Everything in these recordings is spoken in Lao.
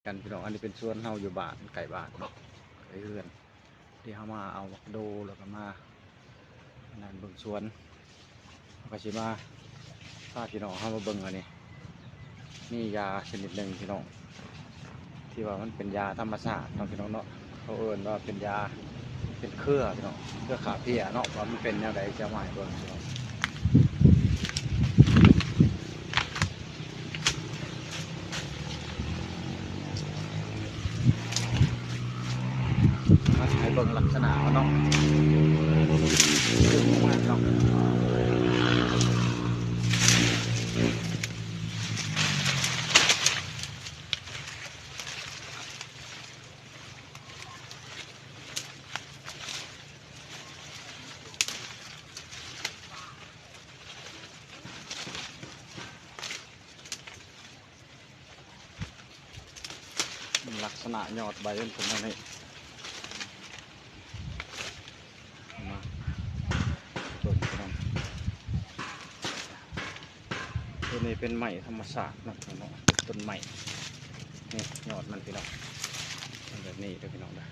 ກັນພີ່ນ້ອງ. ອັນນີ້ເປັນສວນເຮົາຢູ່ບ້ານ ໃກ້ບ້ານເນາະ ໃກ້ເຮືອນ ທີ່ເຮົາມາເອົາໝາກໂດ ແລ້ວກໍມາອັນນັ້ນເບິ່ງສວນ. ເຮົາກໍຊິມາພາພີ່ນ້ອງເຮົາມາເບິ່ງອັນນີ້ ມີຢາຊະນິດໜຶ່ງພີ່ນ້ອງ ທີ່ວ່າມັນເປັນຢາທຳມະຊາດເນາະພີ່ນ້ອງເນາະ. ເຂົາເອີ້ນວ່າເປັນຢາ ເປັນເຄືອພີ່ນ້ອງ ເຄືອຂ້າເພຍເນາະ ວ່າມັນເປັນແນວໃດ ຈະເອົາມາໃຫ້ເບິ່ງພີ່ນ້ອງ. ມາໃຫ້ເບິ່ງລັກສະນະເນາະ ດຶງອອກມາເນາະ. ລັກສະນະຍອດໃບມັນເປັນແນວນີ້ ມາເບິ່ງກັນ. ຕົວນີ້ເປັນໄມ້ທຳມະຊາດເນາະ ເປັນຕົ້ນໄມ້ ນີ້ຍອດມັນພີ່ນ້ອງ ເປັນແບບນີ້ເດີພີ່ນ້ອງເດີ.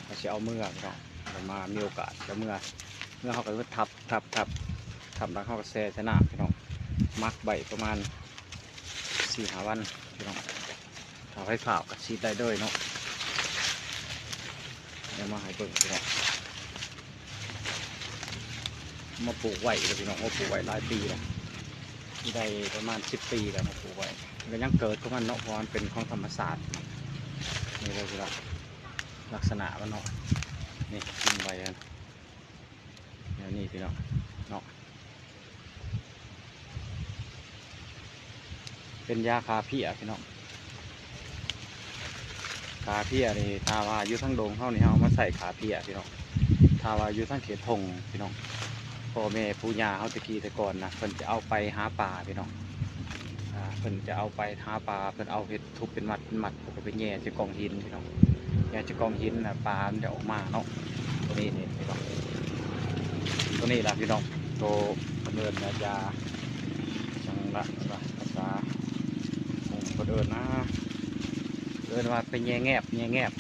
ເຮົາຊິເອົາເມືອພີ່ນ້ອງ ເຮົາມາມີໂອກາດເອົາເມືອ ເມືອເຮົາກໍມາທັບ ທັບ ທັບ ທັບ ແລ້ວເຮົາກໍແຊ່ໃສ່ນ້ຳພີ່ນ້ອງ ໝັກໄວ້ປະມານສີ່ຫ້າວັນພີ່ນ້ອງ. ຖ້າໃຜພ້າວກໍສີດໄດ້ເລີຍເນາະ. ເອົາມາໃຫ້ເບິ່ງພີ່ນ້ອງ ມາປູກໄວ້ແລ້ວພີ່ນ້ອງ ມາປູກໄວ້ຫຼາຍປີແລ້ວ ໄດ້ປະມານສິບປີແລ້ວ ມາປູກໄວ້ ມັນກໍຍັງເກີດຂອງມັນເນາະ ເພາະວ່າມັນເປັນຂອງທຳມະຊາດ. ນີ້ເລີຍພີ່ນ້ອງ ລັກສະນະມັນເນາະ ນີ້ກິ່ງໃບມັນ ແນວນີ້ພີ່ນ້ອງເນາະ ເປັນຢາຂ້າເພຍພີ່ນ້ອງ. ຂ້າເພຍນີ້ ຖ້າວ່າຢູ່ທາງດົງເຮົານີ້ ເຮົາເອົາມາໃສ່ຂ້າເພຍພີ່ນ້ອງ. ຖ້າວ່າຢູ່ທາງເຂດທົ່ງພີ່ນ້ອງ ພໍ່ແມ່ປູ່ຍ່າເຮົາແຕ່ກີ້ແຕ່ກ່ອນນະ ເພິ່ນຈະເອົາໄປຫາປາພີ່ນ້ອງ ອ່າ ເພິ່ນຈະເອົາໄປຫາປາ ເພິ່ນເອົາເຮັດ ທຸບເປັນມັດເປັນມັດ ແລ້ວກໍໄປແຫຍ່ໃສ່ກ້ອງຫີນພີ່ນ້ອງ ແຫຍ່ໃສ່ກ້ອງຫີນນະ ປາມັນຈະອອກມາເນາະ. ຕົວນີ້ນີ້ພີ່ນ້ອງ ຕົວນີ້ລະພີ່ນ້ອງ ໂຕເພິ່ນເອີ້ນວ່າຢາຫຍັງລະ ພາສາເພິ່ນເອີ້ນນະ ເອີ້ນວ່າໄປແຫຍ່ແງບ ແຫຍ່ແງບ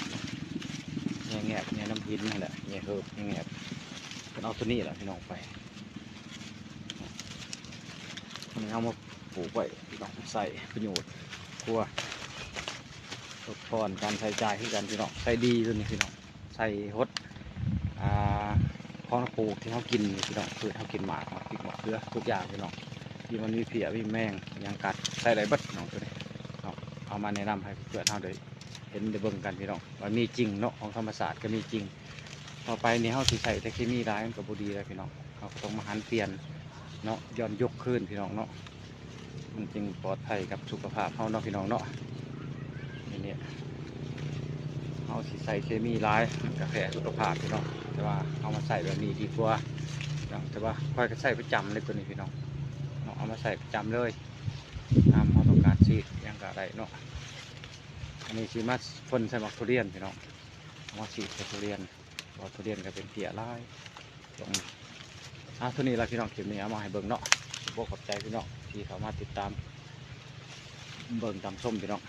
ແຫຍ່ແງບ ແຫຍ່ນຳຫີນຫັ້ນແຫຼະ ແຫຍ່ເຫີບ ແຫຍ່ແງບ. ເພິ່ນເອົາຕົວນີ້ລະພີ່ນ້ອງໄປ ອັນນີ້ເຮົາມາປູກໄວ້ພີ່ນ້ອງ ໃຊ້ປະໂຫຍດຄົວ ທົດຜ່ອນການໃຊ້ຈ່າຍຄືກັນພີ່ນ້ອງ. ໃຊ້ດີຕົວນີ້ພີ່ນ້ອງ ໃສ່ຫົດ ອ່າ ຂອງປູກທີ່ເຮົາກິນນີ້ພີ່ນ້ອງ ພືດເຮົາກິນ ໝາກ ໝາກພິກ ໝາກເຂືອ ທຸກຢ່າງພີ່ນ້ອງ ທີ່ມັນມີເພຍມີແມງຫຍັງກັດ ໃຊ້ໄດ້ເບິດພີ່ນ້ອງ. ຕົວນີ້ເນາະ ເອົາມາແນະນຳໃຫ້ເພື່ອນເຮົາໄດ້ ເຫັນໄດ້ເບິ່ງກັນພີ່ນ້ອງ ວ່າມີຈິງເນາະ ຂອງທຳມະຊາດກໍມີຈິງ. ຕໍ່ໄປນີ້ເຮົາຊິໃຊ້ແຕ່ເຄມີຫຼາຍມັນກໍບໍ່ດີແລ້ວພີ່ນ້ອງ ເຮົາກໍຕ້ອງມາຫັນປ່ຽນເນາະ ຍ້ອນຍຸກຄືນພີ່ນ້ອງເນາະ ມັນຈຶ່ງປອດໄພກັບສຸຂະພາບເຮົາເນາະພີ່ນ້ອງເນາະ. ນີ້ ເຮົາຊິໃຊ້ເຄມີຫຼາຍມັນກໍແພ້ສຸຂະພາບພີ່ນ້ອງ ແຕ່ວ່າເຮົາມາໃຊ້ແບບນີ້ດີກວ່າເນາະ. ແຕ່ວ່າຂ້ອຍກໍໃຊ້ປະຈຳເລີຍຕົວນີ້ພີ່ນ້ອງເນາະ ເອົາມາໃຊ້ປະຈຳເລີຍ ຍາມເຮົາຕ້ອງການສີດຫຍັງກໍໄດ້ເນາະ. ອັນນີ້ຊິມາພົ່ນໃສ່ໝາກທຸລຽນພີ່ນ້ອງ ເອົາມາສີດໃສ່ທຸລຽນ ເພາະທຸລຽນກໍເປັນເພຍຫຼາຍ. ອາ ເທົ່ານີ້ລະພີ່ນ້ອງ ຄລິບນີ້ເອົາມາໃຫ້ເບິ່ງເນາະ. ຂອບໃຈພີ່ນ້ອງທີ່ເຂົ້າມາຕິດຕາມເບິ່ງຕາມຊົມພີ່ນ້ອງ